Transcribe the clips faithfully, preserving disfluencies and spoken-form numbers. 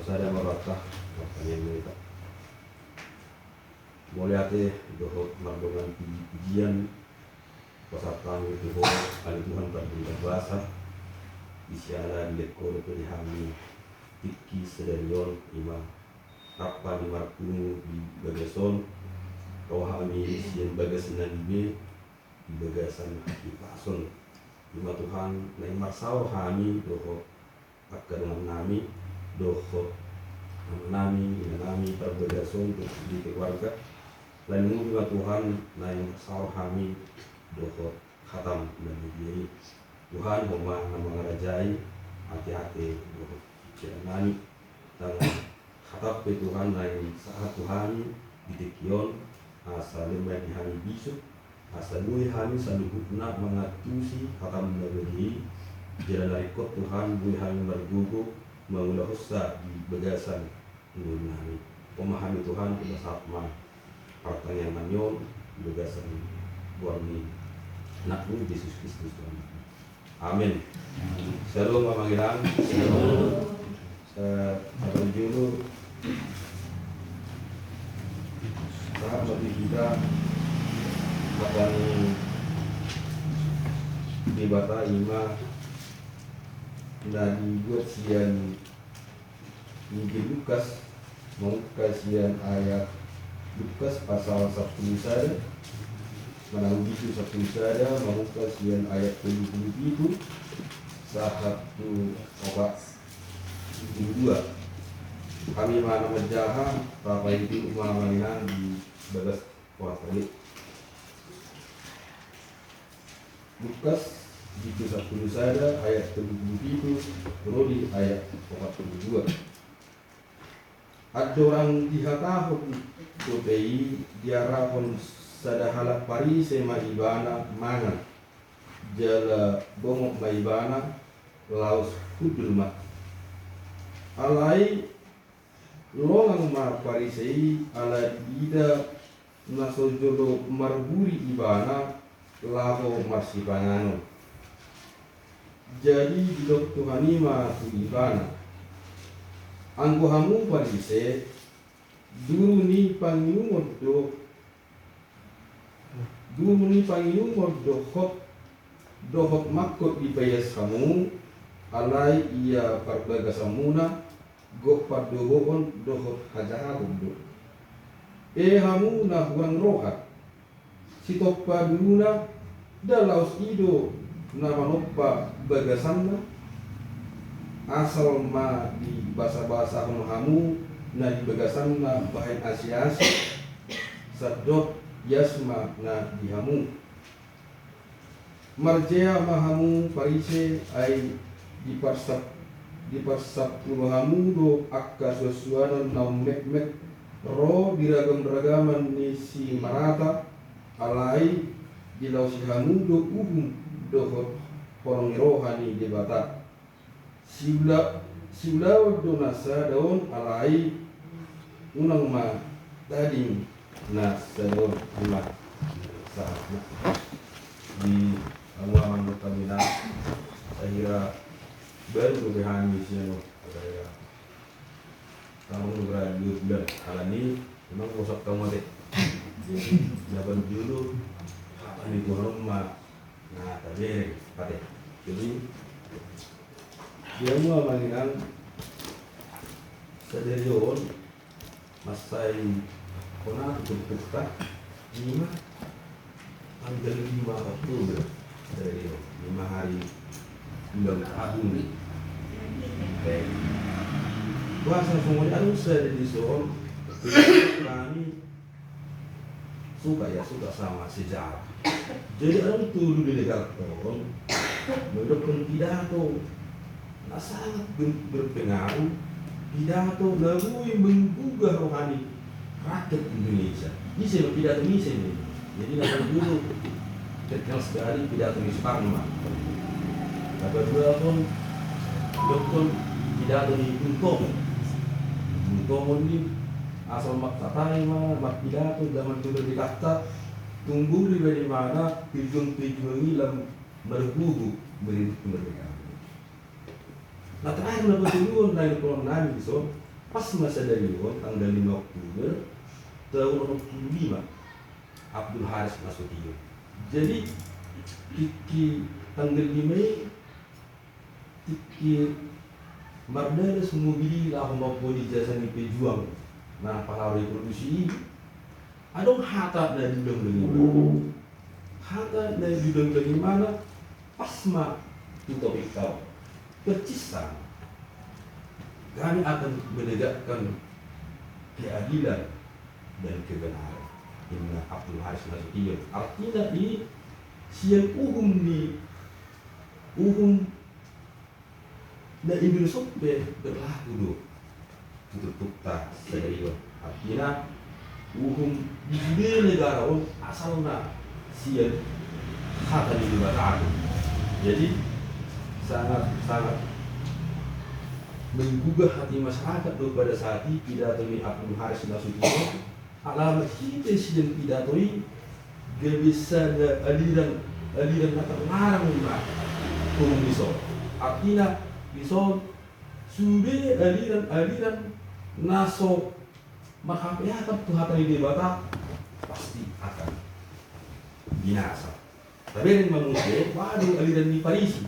Sada ma banta, martangiang ma hita. Mauliate dohot mardongan puji-pujian pasahat hami tu Ho, ale Tuhan Pardenggan Basa, di siala dilehon Ho dope di hami tingki sadari on, i ma rap hami marpungu di bagas on, ro hami sian bagas na nibe, di bagasan hahipason. I ma Tuhan, naeng marsaor hami dohot angka dongannami, dohot amanami, inanami, parbagas on, dohot di keluarga. Lain i ma Tuhan, naeng marsaor hami dohot hatam na badia i. Tuhan, Ho ma na mangarajai ate-ate dohot pikiran nami. Tangan hatap pe Tuhan naeng sahat tu hami di tingki on, asa leleng ma di hami bisuk, asa boi hami saluhutna mangantusi hatam na badia i, jala na ringkot Tuhan boi hami margogo mangulahonsa di bagasan ngolu nami. Ho ma hami Tuhan, hupasahat ma partangiangan nami on di bagasan goar ni Anakmu Jesus Kristus Tuhan. Amin. Syalom, amang inang. Syalom. Eh, sabar jolo. Sahat ma di hita hata ni Debata, i ma na dibuat sian Injil Lukas, mamungka sian ayat, Lukas pasal sampulu sada, manang bindu sampulu sada, mamungka sian ayat tolu pulu pitu sahat tu opat pulu dua. Hami ma na manjaha, tapaihut ma, amang inang, di bagas portal i. Lukas bindu sampulu sada ayat tolu pulu pitu ro di ayat opat pulu dua. Andorang dihatahon dope i, diarahon sada halak Parise ma ibana mangan, jala bongot ma ibana, laos hundul ma. Alai longang ma Parise i ala diida na so jolo marburi ibana laho marsipanganon. Jadi didok Tuhan i ma tu ibana: Anggo hamu Parise, duru ni panginumon do, duru ni panginumon dohot, dohot mangkok dipaias hamu, alai ia parbagasanmuna gok pandohoon dohot hajahaton do. E hamu na hurang roha, sitompa duruna, nda laos i do na manompa bagasanna? Asal ma dibasabasahon hamu na di bagasanna bahen asiasi, sandok ias ma na di hamu. Marjea ma hamu Parise, ai diparsap-, diparsampulu hamu do angka suansuanan na ummetmet ro di ragamragaman ni si marata, alai dilaosi hamu do uhum dohot holong ni roha ni Debata. Siula-, siulaon do na sada on, alai unang ma tading na sada on. I ma sahatna. Di hamu amang dohot inang, sahira baru dope hami sian on, sahira taon do berada dua bulan. Alani memang bosan hamu ate. Jadi jawaban jolo, apa ni, bosan ma na tabereng ate. Jadi dia mua manginan sadari on, mansai hona tu turpukta, i ma tanggal lima Oktober sadari on, i ma hari ulang tahun. Puasa songon i, adong sada dison, kami suka, ya, suka sama sejarah. Jadi adong tolu delegat on mangidokhon pidato na sangat ber-, berpengaruh, pidato na boi menggugah roha ni rakyat Indonesia. Ise ma pidato ni, ise ma? Jadi na parjolo terkenal sekali pidato ni Soekarno. Na paduahon, dokhon pidato ni Bung Tomo. Bung Tomo ni asal marhatai ma, marpidato zaman kemerdekaanta, tung boi dibahen ibana pejuang-pejuang i lam margogo meririt kemerdekaan. Na terakhir, na patoluhon na nidokhon nami dison, Pas ma sadari on tanggal lima Oktober tahun onom pulu lima, Abdul Haris Nasution. Jadi tingki tanggal lima i, tingki mardalan si mobil i laho mamboan ijazah ni pejuang na pala revolusi i, adong hata na diulang-ulang ibana. Hata na diulang-ulang ibana pas ma tu topik on. Persis sama. Kami akan menegakkan keadilan dan kebenaran, inna Abdul Haris Nasution. Artina i, sian uhum ni, uhum na Indonesia pe berlaku do tu turpukta sadari on. Artina uhum di sude negara on asalna sian hata ni Debata do. Jadi sangat, sangat menggugah hati masyarakat do pada saat i pidato ni Abdul Haris Nasution. Ala marhite sian pidato i gabe sada aliran, aliran na terlarang ma komunis on. Artina dison sude aliran-aliran na so marhapeakan tu hata ni Debata pasti akan binasa. Tabereng ma muse, waduh, aliran ni Parisi.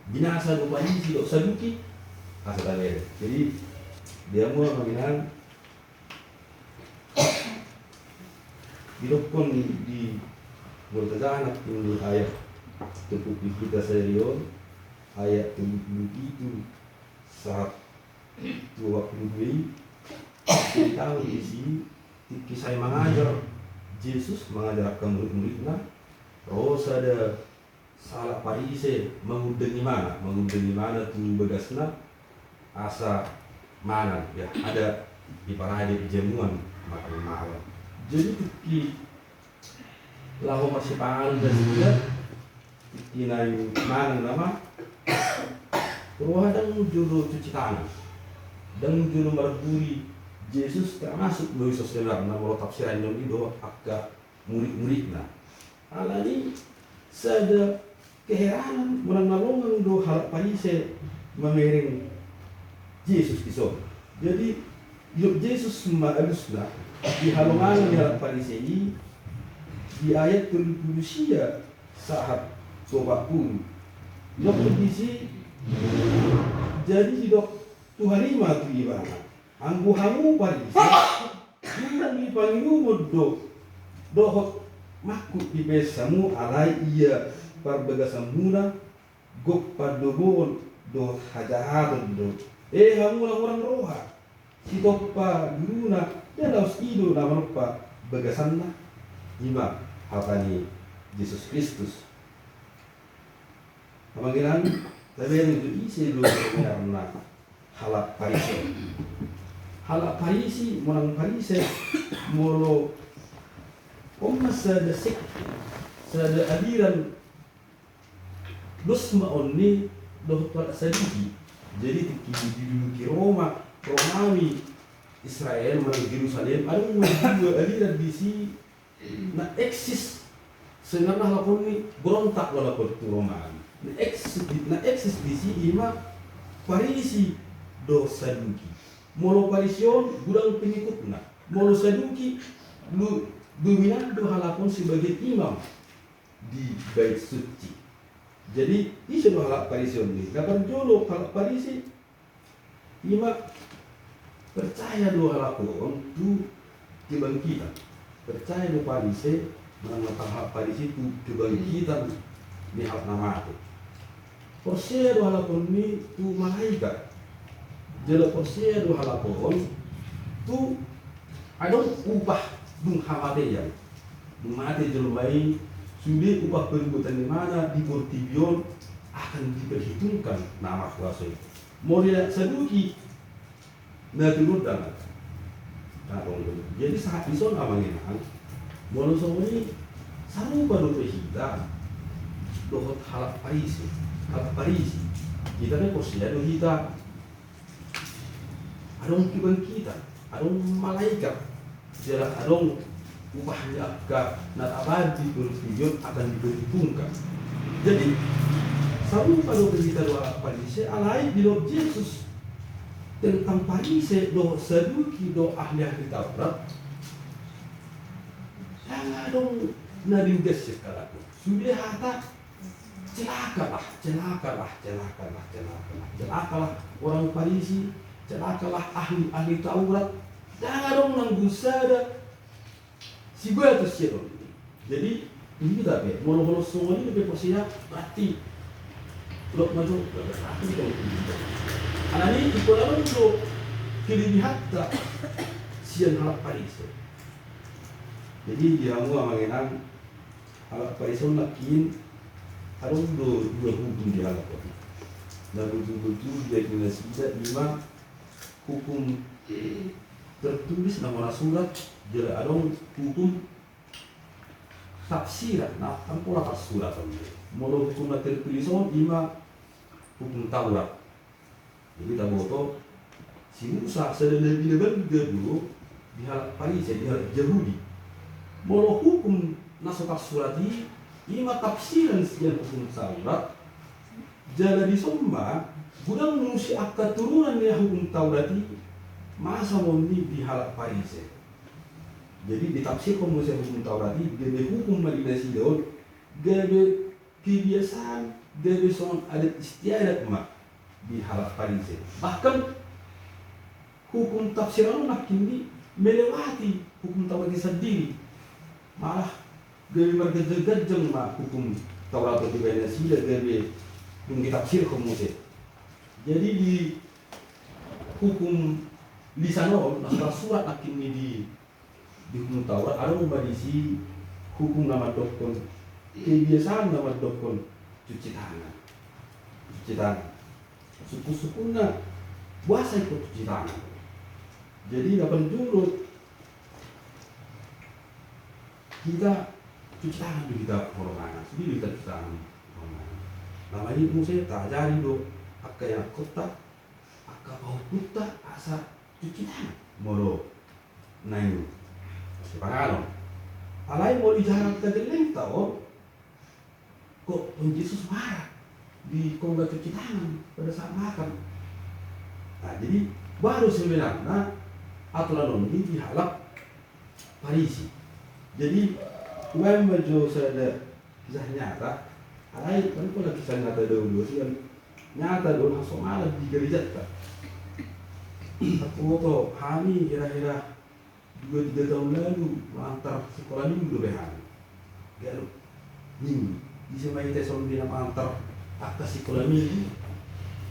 Binasa do Parisi dohot Saduki. Asa tabereng. Jadi dia mua mengenang Didokkon di Murtajana, ini ayat topik di hita sadari on, ayat tolu pulu pitu sahat tu opat pulu dua i. Jadi tahu di sini, tingki sai mangajar Jesus, mangajar angka murid-muridna, ro sada sahalak Parise mangundang ibana, mangundang ibana tu bagasna asa mangan, ya, ada diparade jamuan makan malam. Jadi tingki laho masipanganon nasida, tingki naeng mangan nama, roha ndang jolo cuci tangan, ndang jolo marguri Jesus, termasuk do i songon na molo tafsiran on i dohot angka murid-muridna. Alani sada keheranan, manang na longang do halak Parise mamereng Jesus dison. Jadi didok Jesus ma alusna di halongangan ni halak Parise i, di ayat tolu pulu sia sahat tu opat pulu. Didok di si, jadi didok Tuhan i ma tu ibana, anggo hamu Parise, guru ni panginumon do dohot mangkuk dipeas hamu, alai ia parbagasanmuna gok pandoboon dohot hajahaton do. E hamu na hurang roha, sitompa guruna, ndang laos i do na manompa bagasanna. I ma hata ni Jesus Kristus. Amang inang, tabereng jo ise do sebenarna halak Parise. Halak Parise manang Parise, molo on ma sada sekte, sada aliran, dos ma on ni dohot halak Saduki. Jadi tingki diduduki Roma, Romawi Israel manang Jerusalem, adong ma dua aliran di si na eksis. Sebenarna halak on ni berontak do halak on tu Romawi. Na eksis di, na eksis di si i ma Parise dohot Saduki. Molo Parise on godang pengikutna, molo Saduki lu, dominan do halak on sebagai imam di bait suci. Jadi ise do halak Parise on ni? Na parjolo halak Parise i ma percaya do halak on tu kebangkitan. Percaya do Parise, manang halak Parise tu kebangkitan ni halak na mate. Porsea do halak on ni tu malaikat. Jala porsea do halak on tu adong upah dung hamatean. Dung mate jolma i, sude upah perbuatan ni ibana di portibi on akan diperhitungkan na markuaso i. Molo Saduki, na turun dana. Jadi sahat dison amang inang, molo songon i, sarupa dope hita dohot halak Parise. Halak Parise, hita pe porsea do hita adong kebangkitan, adong malaikat, jala adong upah ni angka na tabaen di portibi on akan diperhitungkan. Jadi sarupa dope hita dohot halak Parise, alai didok Jesus tentang Parise dohot Saduki dohot ahli-ahli Taurat, ndang adong na denggan sian halak on. Sude hata celakalah, celakalah, celakalah, celakalah, celakalah orang Parisi, celakalah ahli-ahli Taurat. Ndang adong nanggo sada sibatos sian on. Jadi, i hita pe, molo holan songon i dope porsea, berarti dohot ma jo, berarti dohot. Alani i, ingkon adong do kelebihanta sian halak Parise. Jadi, di hamu amang inang, halak Parise on nangkin, adong do dua hukum di halak on. Na botul-botul diaku nasida, ima hukum tertulis na hona surat, jala adong hukum tafsiran na ndang pola tarsurat on. Molo hukum na tertulis on ima hukum Taurat. Jadi taboto si Musa sada na binahen do di halak Parise, di halak Jahudi. Molo hukum na so tarsurat i, ima tafsiran sian hukum Taurat, jala dison ma godang muse angka turunan ni hukum Taurat i masa moni di halak Parise. Jadi ditafsirhon muse hukum Taurat i gabe hukum ma di nasida on, gabe kebiasaan, gabe songon adat istiadat ma di halak Parise. Bahkan hukum tafsiran on nangkin i melewati hukum Taurat i sandiri. Malah gabe marganjang-ganjang ma hukum Taurat on dibahen nasida, gabe dung ditafsirhon muse. Jadi di hukum lisan on, na so tarsurat nangkin i di, di hukum Taurat, adong ma disi hukum na mandokkon, kebiasaan na mandokkon cuci tangan. Cuci tangan. Sungkun-sungkunna puasa ingkon cuci tangan. Jadi na parjolo hita cuci tangan do hita molo mangan, sude do hita cuci tangan molo mangan. Na mangihut muse taajari do angka ianakhonta, angka pahompunta asa cuci tangan molo naeng sipanganon. Alai molo ijahar angka gellengta on, kok Tuhan Jesus marah di kongga cuci tangan pada saat makan. Nah, jadi baru sebenarnya aturan on di, di halak Parisi. Jadi umbahen ma jo sada kisah nyata, alai kan pola kisah nyata dahulu, kan nyata do, langsung malam di gerejata. Aku to, hami kira-kira dua tiga tahun lalu mangantar sekolah minggu dope hami. Ganup minggu. Ise ma hita songon dia na mangantar angka sekolah minggu.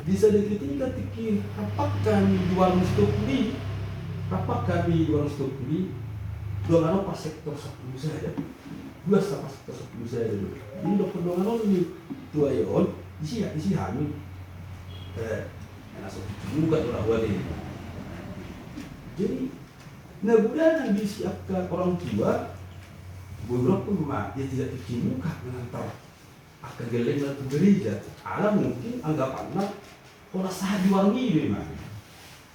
Di sada ketika tingki rap hami di warung si Topuli. Rap hami di warung si Topuli. Dongan on pas sektor sampulu sada. Dua sa pas sektor sampulu sada do. Jadi dohonon ni tuaon, isi, isi hami. Eh, enak so cuci muka tu lah buat ini. Jadi na godang di si angka orang tua, boi rap ma ia tidak cuci muka mengantar angka gellengna tu gereja. Ala mungkin anggapanna holan sahat di warung i do ima.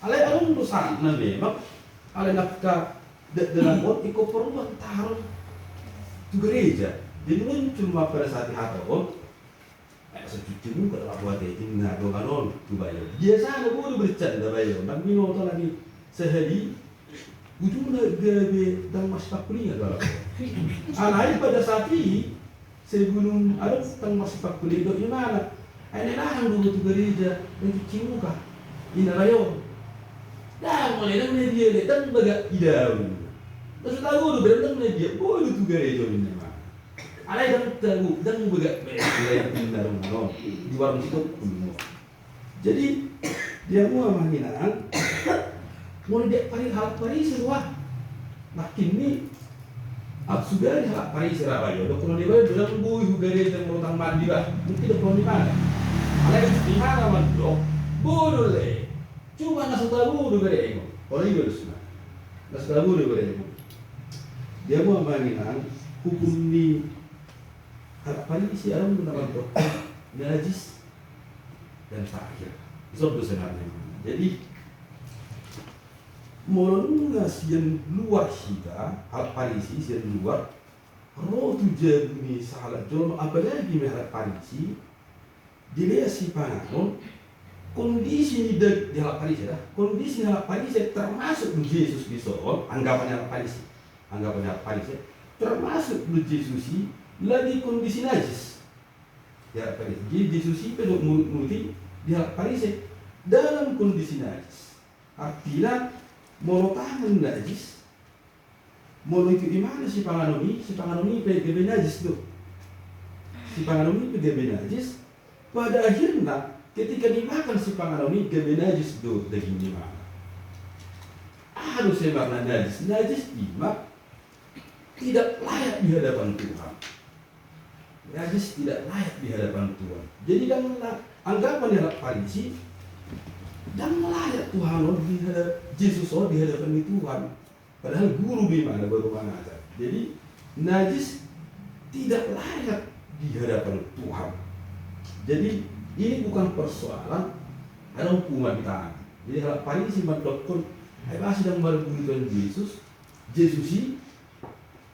Alai adong do sahatna memang, alai angka dakdanak on ingkon porlu antaron tu gereja. Jadi muncul ma pada saat i hata on, eh, so cuci muka lah buat i, ninna dongan on tu bayo. Biasana boi do bercanda bayo, ndang binoto lagi sahali. Ujungna gabe ndang marsipangkulingan do halak on. Alai pada saat i, sebelum adong ndang marsipangkulingan do imana. Ai na larang do tu gereja ndang cuci muka, ninna bayo. Ndang, molo ndang na dia le, ndang bagak idaon. Na so tabo do berarti ndang na dia, boi do tu gereja ninna imana. Alai ndang tabo, ndang bagak be, ninna dongan on di warung si Topuli. Jadi dia mua manginang, molo dia pari halak Parisi do ah. Nangkin i aut suda di halak Parisi ra bayo, dohonon ni bayo ndang boi hugareja molo ndang mandi bah. Mungkin dohonon ni imana. Alai imana mandok, boi do le. Cuma na so tabo do berengon. Olo, i do dosna. Na so tabo do berengon. Dia mua manginang hukum ni halak Parisi adong do na mandok najis dan tahir. Dison do sebenarna. Jadi molo nunga sian luar hita, halak Parisi sian luar ro tu jabu ni sahalak jolma, apalagi ma halak Parisi, dilehon sipanganon, Kondisi ni da-, di halak Parise da, kondisi ni halak Parise termasuk Jesus dison, anggapan ni halak Parise, anggapan ni halak Parise, termasuk Jesus i lagi kondisi najis. Di halak Parise. Jadi Jesus i pe do mu-, muti di halak Parise dalam kondisi najis. Artina, molo tangan najis, molo itiop imana sipanganon i, sipanganon i pe gabe najis do. Sipanganon i pe gabe najis. Pada akhirna, ketika dimakan sipanganon i, gabe najis do daging ni imana. Aha do sebenarna najis? Najis ima tidak layak di hadapan Tuhan. Najis tidak layak di hadapan Tuhan. Jadi, dang la-, anggapan ni halak Parise, dang layak Tuhan on di hada-, Jesus on di hadapan ni Tuhan. Padahal guru do imana baru mangajar. Jadi, najis tidak layak di hadapan Tuhan. Jadi, ini bukan persoalan ada hukuman di tangan. Jadi, halak Parise mandokkon, ai boasa dang marbue Tuhan Jesus, Jesus i,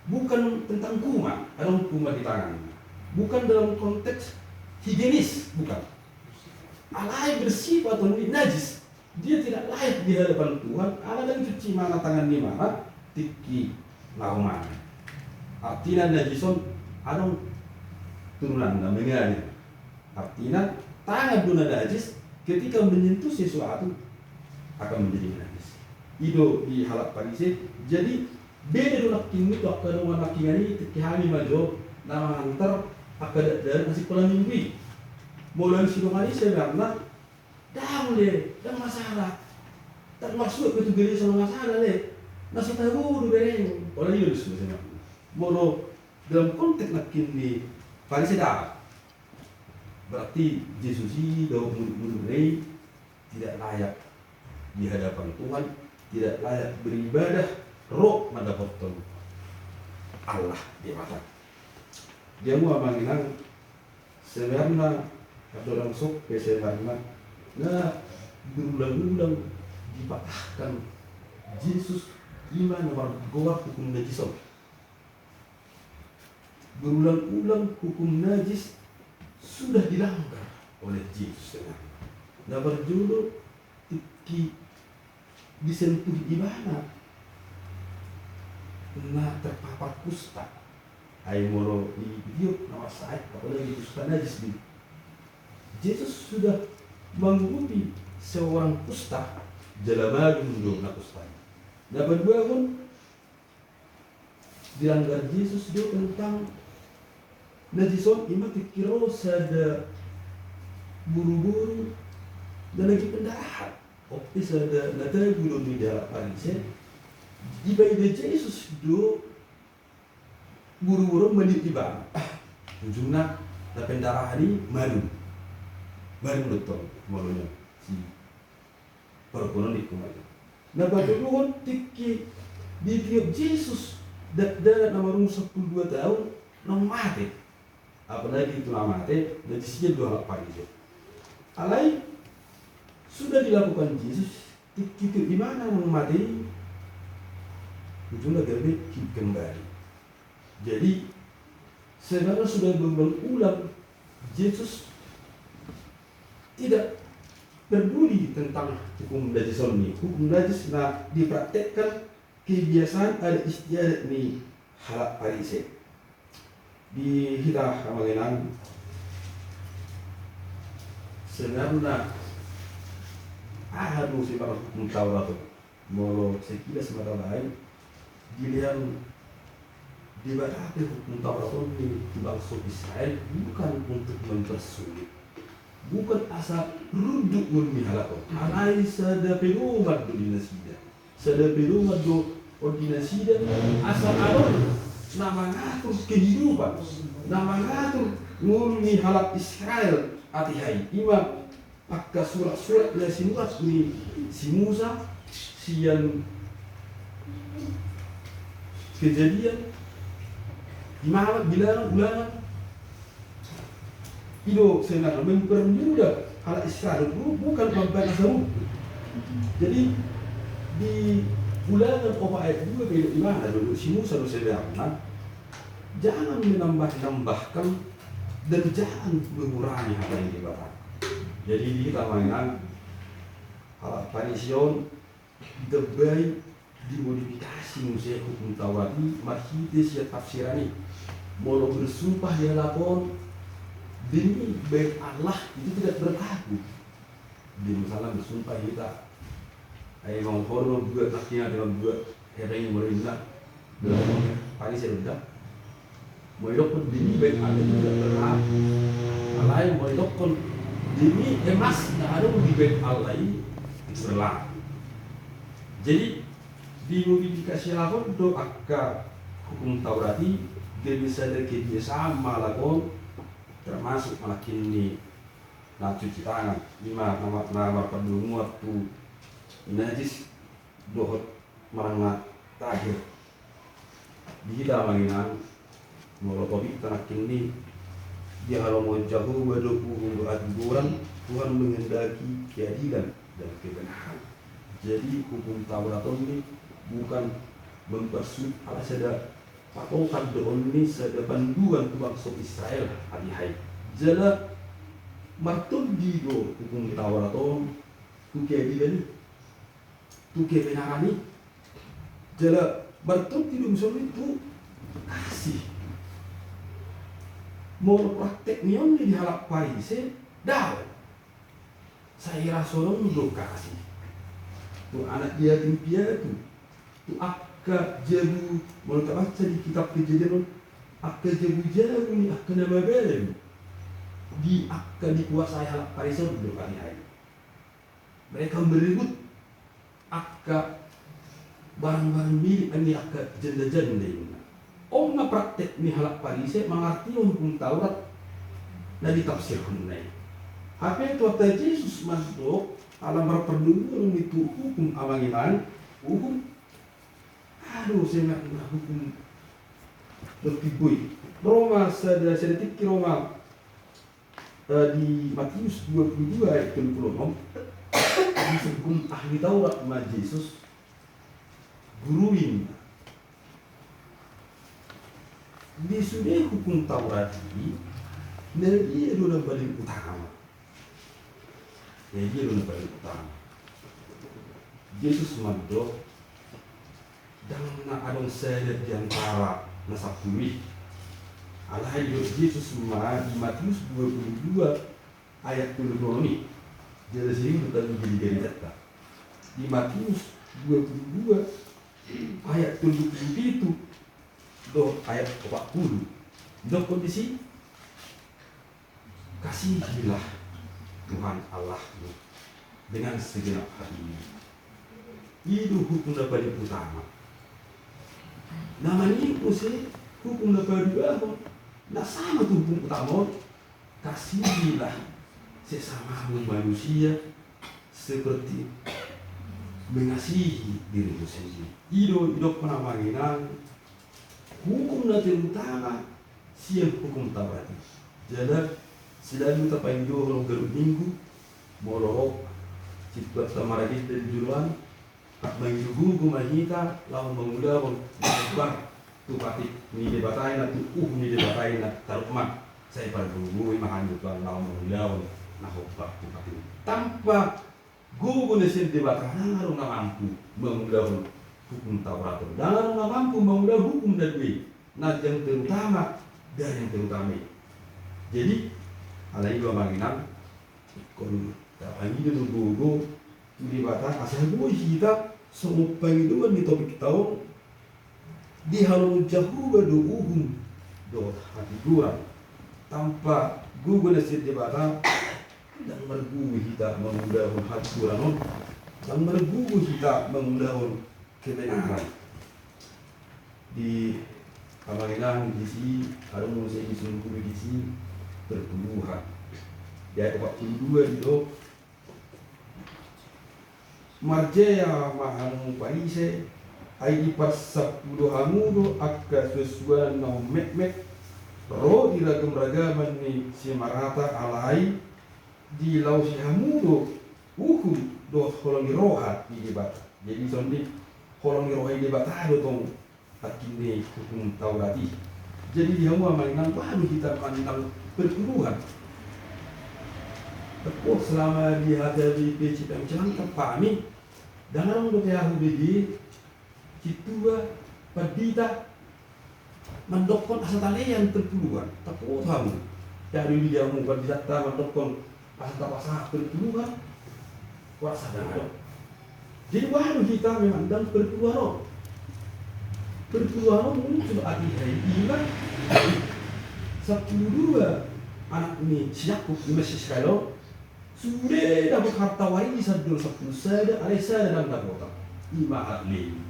bukan tentang kuman, adong kuman di tangannya. Bukan dalam konteks higienis, bukan. Alai bersifat on i najis. Dia tidak layak di hadapan Tuhan, ala dang cuci imana tangan ni imana, tingki na mangan. Artina najis on, adong turunanna mengalir. Artina, tangan do na najis, ketika menyentuh sesuatu, akan menjadi najis. I do di halak Parise, jadi, beda do nangkin i tu angka dongan nangkiningan i, tingki hami ma jo na mangantar angka dakdanak na sikola minggu i. Molo sian dongan i sebenarna, dang le, dang masalah. Dang marsuat pe tu gereja so na masalah le. Na so tabo do bereng. Olo, i do sebenarna. Molo dalam konteks nangkin ni Parise da. Berarti Jesus i dohot murid-muridna i tidak layak di hadapan Tuhan, tidak layak beribadah, ro mandapothon Allah Debata. Dia mu amang inang, sebenarna, atau langsung pe sebenarna, na berulang-ulang dipatahkan Jesus ima na margoar hukum najis on. Berulang-ulang hukum najis sudah dilanggar oleh Jesus dengan na parjolo tingki disentuh ibana na terpapar kusta. Ai molo ditiop na marsahit, apalagi kusta najis do. Jesus sudah mangurupi seorang kusta, jala madung do na kusta i. Na paduahon, dilanggar Jesus do tentang najis on, ima tingki ro sada boruboru na lagi pendarahan. On pe sada na tabo do di halak Parise, dipaida Jesus do boruboru on maliuk ibana. Ujungna na pendarahan i madung. Madung do tong molo nian si parhukuman ni kuman i. Na patoluhon, tingki ditiop Jesus dakdanak na marumur sampulu dua taon, naung mate. Apalagi tu na mate, na disian do halak Parise. Alai sudah dilakukan Jesus, tingki tiop ibana naung mate i, ujungna gabe hidup kembali. Jadi, sebenarnya sudah berulang-ulang Jesus tidak peduli tentang hukum najis on i. Hukum najis na dipraktekkan, kebiasaan adat istiadat ni halak Parise. Di hita amang inang, sebenarna aha do sebenarna hukum Taurat on? Molo sekilas ma tabaen, dilehon Debata pe hukum Taurat on i tu bangso Israel bukan untuk mempersulit, bukan asa runduk ngolu ni halak on, alai sada pedoman do di nasida. Sada pedoman do on di nasida, asa adong na mangatur kehidupan, na mangatur ngolu ni halak Israel ate hai. Ima angka surat-surat na sinurat ni si Musa, sian Kejadian, Imamat, Bilangan, Ulangan. I do sebenarna mempermudah halak Israel, bu-, bukan mempersulit. Jadi, di Ulangan opat ayat dua pe, di mana do si Musa do sebenarna, jangan menambah-nambahkan dan jangan mengurangi hata ni Debata. Jadi, di hita amang inang, Halak Parise on ditambai, dimodifikasi muse Hukum Taurat i marhite sian tafsiran i. Molo bersumpah di halak on, demi bait Allah, itu tidak berlaku. Di misalna bersumpah hita, ai mangkorno dua, nangkin ada dua, hepeng molo inna Parise do da. Molo idokkon demi bait Allah itu tidak berlaku. Alai molo idokkon demi emas na adong di bait Allah i, itu berlaku. Jadi dimodifikasi halak on do angka Hukum Taurat i, gabe sada kebiasaan ma halak on, termasuk ma nangkin ni na cuci tangan, ima na, na marpandomuan tu najis dohot manang na tahir. Di hita amang inang, molo topikta nangkin ni, di halomoan Jahowa do uhum dohot hatigoran. Tuhan menghendaki keadilan dan kebenaran. Jadi Hukum Taurat on ni bukan mempersulit, ala sada patokan do on ni, sada panduan tu bangso Israel hatiha i. Jala martondi do Hukum Taurat on tu keadilan i, tu kebenaran i. Jala martondi do muse on i tu kasih. Molo praktek ni on ni di halak Parise, dao. Sai ra so adong do kasih tu anak yatim piatu, tu angka jabu, molo tabaca di kitab Kejadian on, angka jabu-jabu ni angka na mabalu di angka dikuasai halak Parise on do hatiha i. Mereka merebut angka barang-barang milik ni angka janda-janda, inna. On ma praktek ni halak Parise mangartihon Hukum Taurat na ditafsirhonna i. Hape Tuhanta Jesus mandok, ala marpandomuan ni tu hukum amang inang, uhum, aduh, seng na hukum. Ro ma sada, sada tingki ro ma Eh, di Matius dua puluh dua ayat tolu puluh enam, disungkun ahli Taurat ma Jesus, Guru, inna, di sude Hukum Taurat i, na dia do na paling utama? Na dia do na paling utama? Jesus mandok, ndang na adong sada di antara na sampulu i. Alai didok Jesus ma di Matius dua puluh dua ayat tolu puluh enam i. Jala sering bertemu jadi gereja ta. Di Matius dua puluh dua ayat tolu puluh pitu dohot ayat opat puluh. Didok disi, "Kasihilah Tuhan Allahmu dengan segenap hatimu." I do hukum na paling utama. Na mangihuthon hukum na paduahon, na sama tu hukum utama on, "Kasihilah sesamamu manusia seperti mengasihi dirimu sendiri." I do, i do hukum na mangihuthon, hukum na terutama sian Hukum Taurat i. Jala selalu tapangidohon ganup Minggu, molo ro situan ta maragenda di joloan, mangido gogo ma hita laho mangulahon na hombar tu patik ni Debata i, na tu uhum ni Debata i, na taruk ma sai pargogo i ma hami tuan laho mangulahon na hombar tu patik i. Tanpa gogo na sian Debata, ndang adong na mampu mangulahon Hukum Taurat on. Ndang adong na mampu mangulahon hukum na dua i, na yang terutama dan yang terutama i. Jadi, alai do amang inang, ingkon tapangido do gogo tu Debata asa boi hita songon pangidoan ni topikta on, di halomoan Jahowa do uhum dohot hatigoran. Tanpa gogo na sian Debata, ndang margogo hita mangulahon hatigoran on, ndang margogo hita mangulahon kebenaran. Di amang inang disi, adong muse disungkun disi perpuluhan. Di ayat opat puluh dua didok, "Marjea ma hamu Parise, ai diparsampulo hamu do angka suansuanan na ummetmet ro di ragamragaman ni simarata, alai dilaosi hamu do uhum dohot holong ni roha ni Debata." Jadi songon i, holong ni roha ni Debata do tong nangkin ni Hukum Taurat i. Jadi di hamu amang inang, baru hita mandang perpuluhan. Tepuk selama di H T B P C P M Cilangkap hami, ndang adong dope ahu bege sintua pandita mandokkon asa talean perpuluhan. Tapotohon hamu, ndang adong di hamu pandita mandokkon asa tapasahat perpuluhan. Wah, sada adong. Jadi baru hita memandang perpuluhan on. Perpuluhan on muncul atiha i, ima sampulu dua anak ni si Yakub, ima si Israel on. Sude dapot harta warisan do sampulu sada, alai sada ndang dapotan. Ima halak Lewi.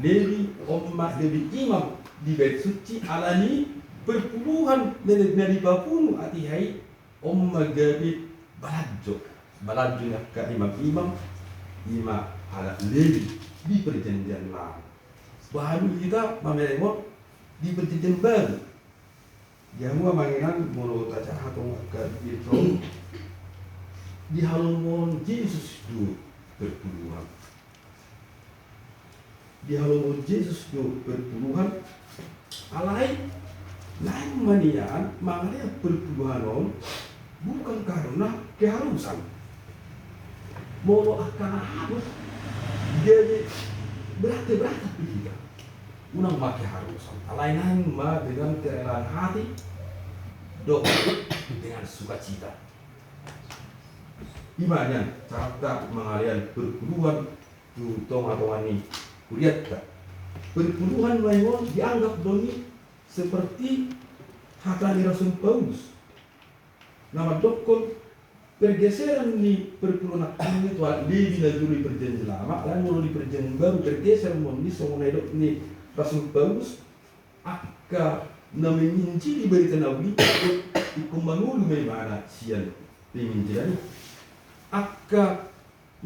Lewi on ma gabe imam di Bait Suci alani perpuluhan na, na dipapunu atiha i. On ma gabe balanjo, balanjo ni angka imam-imam, ima halak Lewi di Perjanjian Lama. Baru hita mamereng on di Perjanjian Baru. Di hamu amang inang, molo tajaha tong angka Bibel on, dihalomohon Jesus do perpuluhan. Dihalomohon Jesus do perpuluhan. Alai naeng ma nian mangalehon perpuluhan on bukan karena keharusan. Molo angka na habot, jadi berat, berat hita. Unang ma keharusan, alai naeng ma dengan kerelaan hati dohot dengan sukacita. Ima nian caranta mangalehon perpuluhan tu tonga-tonga ni hurianta. Perpuluhan ma i on dianggap do i seperti hata ni Rasul Paulus na mandokkon pergeseran ni perpuluhan nangkin i tu halak Lewi na jolo di Perjanjian Lama, alai molo di Perjanjian Baru pergeser ma on i, songon na nidok ni Rasul Paulus, angka na menginjili Barita Na Uli ingkon mangolu ma ibana sian penginjilan i. Angka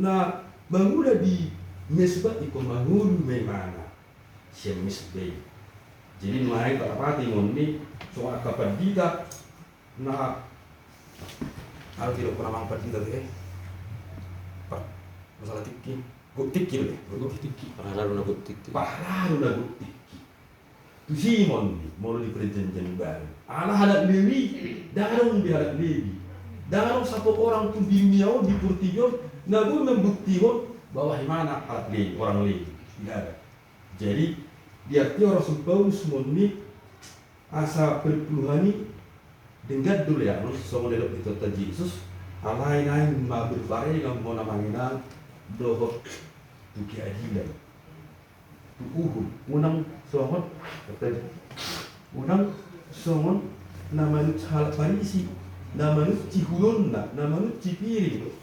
na mangula di mesbah ingkon mangolu ma ibana sian mesbah i. Jadi nuaeng tatapati ma on i, songon angka pandita na, ahu tidak pernah mang pandita tu, eh. Pak, masalah tingki, gok tingki do, eh. Gok tingki. Pahala do na gok tingki. Pahala do na gok tingki. Tusi ma on i molo di Perjanjian Baru. Ala halak Lewi, ndang adong be halak Lewi. Ndang adong satu orang pun di dunia on, di portibi on, na boi mambuktihon bahwa ibana halak Lewi, orang Lewi. Tidak ada. Jadi diartihon Rasul Paulus ma on i asa perpuluhan i denggan do leanon, songon na nidok ni Tuhanta Jesus, alai naeng ma berbarengan ma on amang inang dohot tu keadilan. Tu uhum, unang songon, unang songon na manut halak Parisi, na manut sihulonna, na manut sipiring.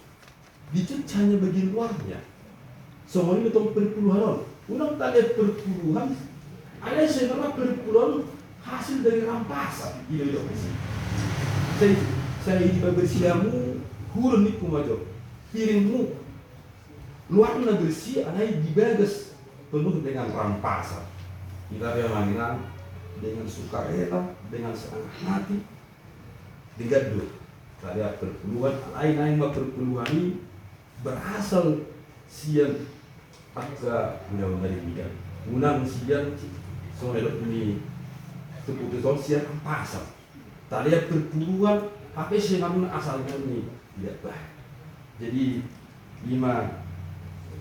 Dicuci hanya bagian luarnya. Songon i do tong perpuluhan on. Unang talehon perpuluhan, alai sebenarnya perpuluhan hasil dari rampasan. Ilo ilo kasih. Saya, saya di babar siamu, hurun ni kumajo. Piringmu luarna bersih, alai di bagas penuh dengan rampasan. Kita memang dengan, dengan sukarela, dengan senang hati, denggan do. Tadi perpuluhan, alai naeng ma perpuluhan i berasal sian angka undang-undang denggan. Unang sian songon na nidok ni Tuhan Yesus on sian rampasan. Tadi perpuluhan, hape sian na asal ni tidak baik. Jadi ima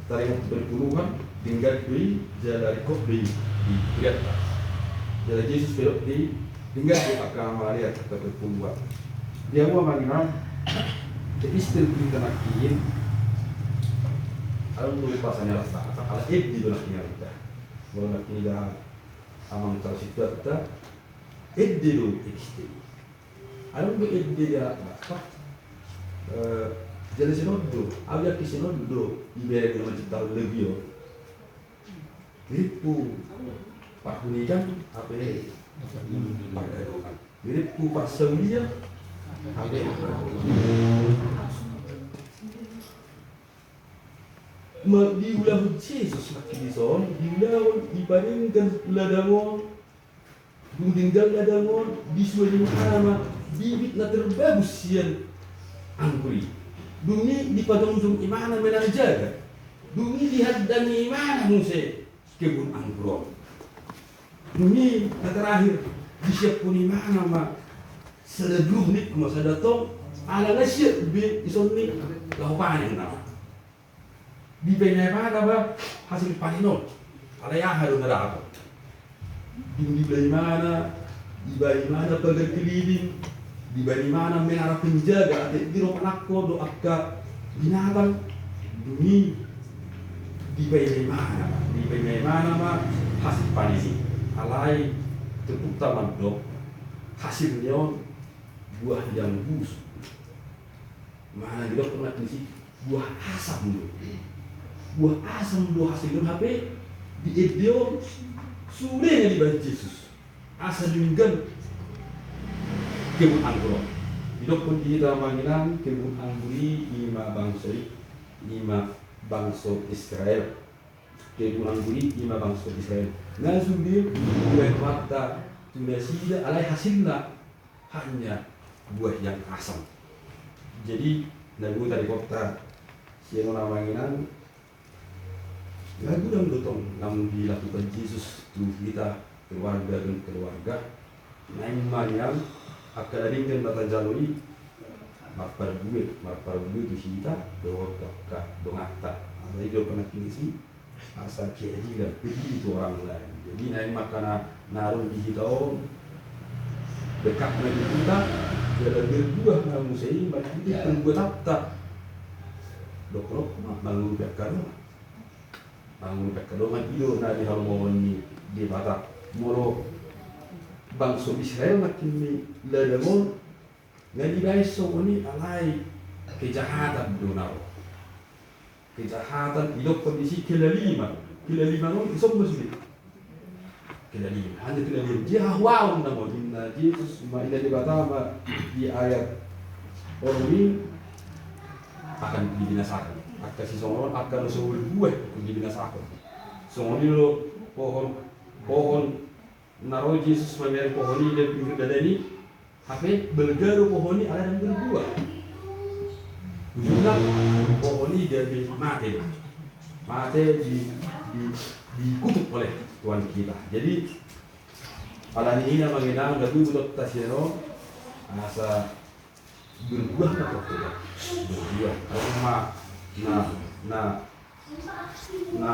taringot perpuluhan, denggan do i, jala ringkot do i di hurianta. Jala Jesus pe didok do i, denggan do i angka na mangalean angka perpuluhan. Dia ua manginan, epistel kita nangkin, adong do pasannya rasa, ala edi do nangkin rasa. Molo nangkin ida amang tahu situ kita, edi do epistel. Adong do ende dia, Pak. Eh, jadi sinonduk, awi aki sinonduk, ibereng na mancipta lagu i. Mirip tu parhunikan, hape pargadongan. Mirip tu parsaulian, hape ma diulahon Jesus, nangkin dison, diulahon, dipadenggan ladang on, dung denggan ladang on, disuan imana ma bibit na terbagus sian anggur i. Dung i dipajongjong imana menang jagat. Dung i dihandangi imana muse kebun anggur on. Dung i na terakhir disiaphon imana ma sada drum ni ma sada tong, Ala na siap be ison ni laho panen nama. Dipaima-ima nama hasil panen on. Alai aha do na dapot? Dung dibaen imana, dibaen imana pagar keliling, dibaen imana menara penjaga, ate didok anakko do angka binatang, dung i dipaima-ima nama, dipaima-ima nama hasil panen i. Alai tepukta mandok hasil ni on buah yang busuk. Mana didok pernah di si buah asam do. Buah asam do hasil ni on hape di ende on sude na dibaen Jesus. Asa denggan kebun anggur on. Didokkon di hita amang inang kebun anggur i ima bangso i, ima bangso Israel. Kebun anggur i ima bangso Israel. Na sude dibaen Tuhanta tu nasida alai hasilna hanya buah yang asam. Jadi na boi taringot hita sian on amang inang, na godang do tong naung dilakukan Jesus tu hita keluarga demi keluarga. Naeng ma nian angka na denggan na tajalo i marparbue, marparbue tu hita dohot angka donganta. Alai do pernah di si asa keadilan, begitu orang lain. Jadi naeng ma angka na naung di hita on, dekat na di hita, jala berbuah na muse i marhite perbuatanta. Dohot ma mangurupi angka dongan. Mangurupi angka dongan i do na di halomohon ni Debata. Molo bangso Israel nangkin ni ladang on, na dibaen songon i alai kejahatan do na ro. Kejahatan, didokkon di si kelaliman. Kelaliman on ison ma sude. Kelaliman. Hanya kelaliman. Dia hahuaon nama ninna Jesus ma, ninna Debata ma di ayat onom i akan dibinasakan. Angka sisongon on, angka na so berbuah akan dibinasakan. Songon i do pohon, pohon na ro Jesus mamereng pohon i di pinggir dalan i, hape balga do pohon i ala ndang berbuah. Ujungna pohon i gabe mate do. Mate di, di, dikutuk oleh Tuhan kita. Jadi, ala ni i amang inang, na boi botoonta sian on, asa berbuah na tong, berbuah. Alai ma na, na, na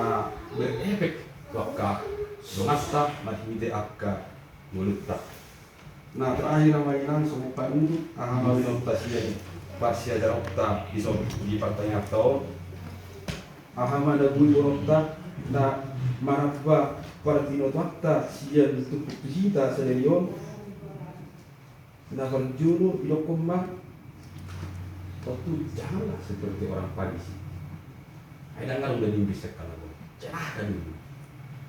berefek tu angka donganta marhite angka ngolunta. Na terakhir amang inang, songon panutup, aha ma binotoonta sian parsiajaronta di son, di partangianganta on? Aha ma na boi botoonta na manamba parbinotoanta sian turpuk tu hita sadari on? Na parjolo didokkon ma, tontu janganlah seperti orang Farisi. Ai ndang adong na nimbis sekali pun. Celaka dulu.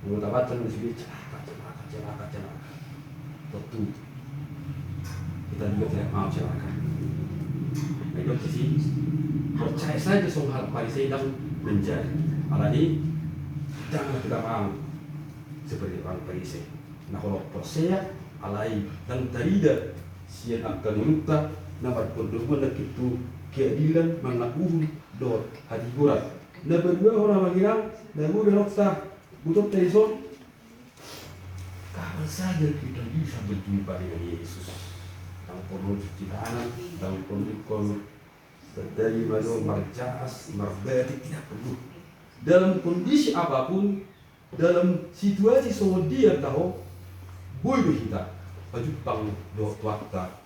Molo tabaca na sude celaka, celaka, celaka, celaka. Tontu kita juga tidak mau celaka. Nah, itu sih, percaya saja songon halak Farisi ndang menjadi. Alani, jangan kita mau seperti orang Farisi. Na holan porsea, alai ndang tarida sian angka ngolunta na marpandomuan nangkin tu keadilan, manang uhum dohot hatigoran. Na paduahon amang inang, na boi botoonta, botoonta dison, kapan saja kita bisa berjumpa dengan Yesus? Ndang porlu cuci tangan, ndang porlu ingkon tadi malo marjas, marbatik, tidak perlu. Dalam kondisi apapun, dalam situasi songon dia taho, boi do hita pajumpang dohot Tuhanta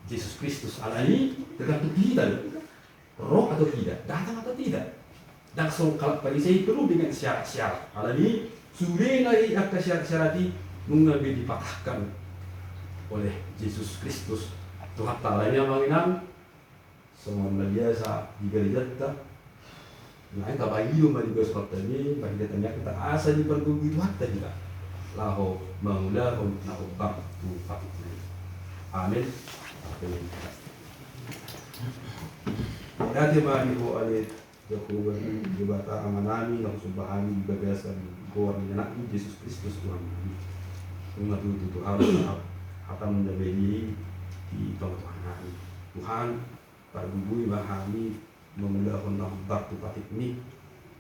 Jesus Kristus. Alani tergantung di hita do, ro atau tidak, datang atau tidak. Ndang songon halak Farisi perlu dengan syarat-syarat. Alani sude na i angka syarat-syarat i nunga be dipatahkan oleh Jesus Kristus Tuhanta. Alani amang inang, songon na biasa di gerejanta, naeng tapangido ma di bagasan Tuhanta i, marhite tangiangta asa dipargogoi Tuhanta hita laho mangulahon na hombar tu patikna i. Amen. Amen. Mauliate ma di Ho ale Jahowa, Debata Amanami, na husomba hami di bagasan goar ni Anakmi Jesus Kristus Tuhannami. Nunga tutu hami hataM na badia i di tongatonganami. Tuhan, pargogoi ma hami mangulahon na hombar tu patikMi,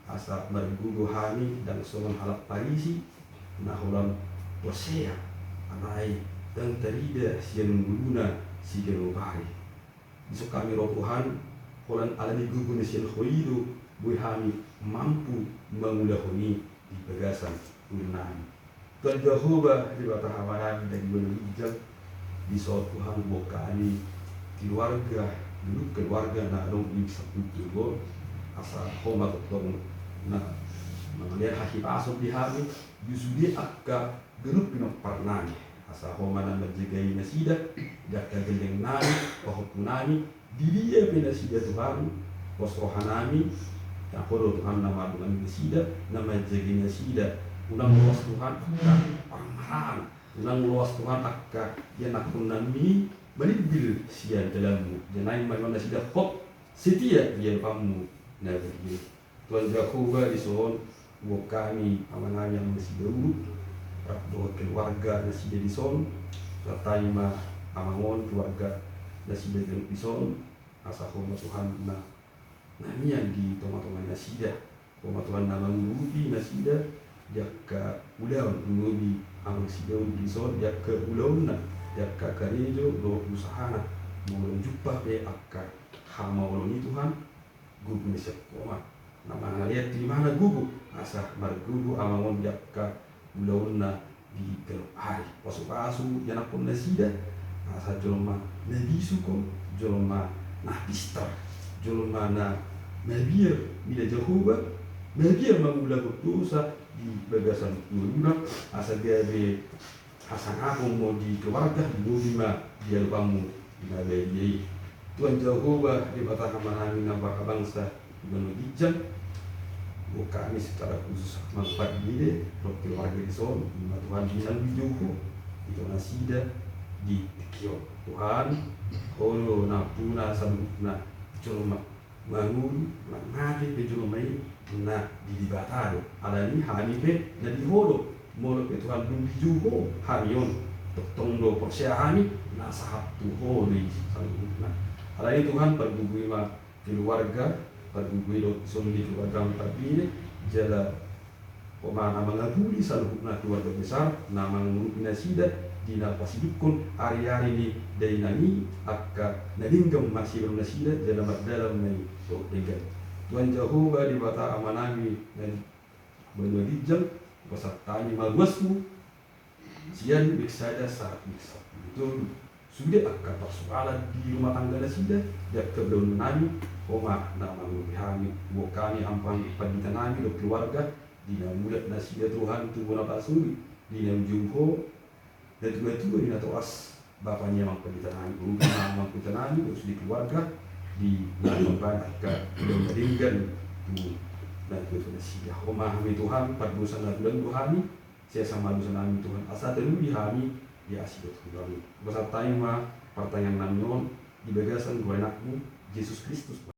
asa margogo hami ndang songon halak Parisi na holan porsea, alai ndang tarida sian ngoluna siganup ari. Dison hami ro Tuhan, holan ala ni gogo na sian Ho i do boi hami mampu mangulahon i di bagasan ulu nami. Tuhan Jahowa, Debata Amanami na di banua ginjang, dison Tuhan huboan hami keluarga, ganup keluarga na adong di Sampulu Tolu on, asa Ho ma tongtong na mangalean hahipason di hami, di sude angka ganup pinompar nami, asa Ho ma na manjagai nasida di angka gelleng nami, pahompu nami, di dia pe nasida Tuhan, pos roha nami, na Ho do Tuhan na mardongan nasida, na manjagai nasida, unang loas Tuhan angka parmaraan, unang loas Tuhan angka ianakhon nami manimbil sian dalanmu, jala naeng ma nasida hot setia di adopanmu na badia i. Tuhan Jahowa, dison huboan hami amanami, amang Sidauruk, rap dohot keluarga nasida dison, rap hami ma amang on keluarga nasida ganup dison, asa Ho ma Tuhan na, na mian di tongatonga nasida, Ho ma Tuhan na mangurupi nasida di angka ulaon, mangurupi amang Sidauruk dison di angka ulaonna, di angka karejo dohot usahana, molo jumpa pe angka hamaolon i Tuhan, gogo na sian Ho ma na mangalean tu ibana gogo, asa margogo amang on di angka ulaonna di ganup ari. Pasupasu ianakhon nasida, asa jolma na bisuk on, jolma na pistar, jolma na mabiar mida Jahowa, mabiar mangulahon dosa di bagasan ngoluna, asa gabe hasangapon ma di keluarga, di lobi ma di adopanmu na badia i. Tuhan Jahowa, Debata Amanami na marhabangsa di banua ginjang, huboan hami secara khusus amang Pardede dohot keluarga dison, ima Tuhan di na uli jou Ho, ito nasida di tingki on. Tuhan, Ho do nampuna saluhutna jolma, mangolu, mangate pe jolma i na di Debata do. Alani hami pe na di Ho do. Molo pe Tuhan dung dijou Ho hami on, tongtong do porsea hami na sahat tu Ho do i saluhutna. Alani Tuhan, pargogoi ma keluarga, pargogoi dohot dison di keluarga amang Pardede, jala Ho ma na mangapuli saluhutna keluarga besar, na mangurupi nasida di na pasidukkon ariari ni dainang i, angka na denggan ma sibahen nasida, jala mardalan ma i dohot denggan. Tuhan Jahowa, Debata Amanami na di banua ginjang, hupasahat hami ma ruasmu sian minggu sada sahat minggu Sampulu Tolu. Sude angka parsoalan di rumah tangga nasida, di angka ulaon nami, Ho ma na mangurupi hami. Huboan hami amang pandita nami dohot keluarga, di na mulak nasida Tuhan tu bona pasogit, di na uli jou Ho, natuatua di natoras, bapa ni amang pandita nami, urupi ma amang pandita nami dohot sude keluarga, di na mambahen angka ulaon na denggan tu natuatua nasida. Ho ma hami Tuhan, pardosa na tulang do hami, sai asa ma dosa nami Tuhan, asa taruli hami di asi dohot hami. Hupasahat hami ma partangiangan nami on di bagasan goar ni anakmu Jesus Kristus.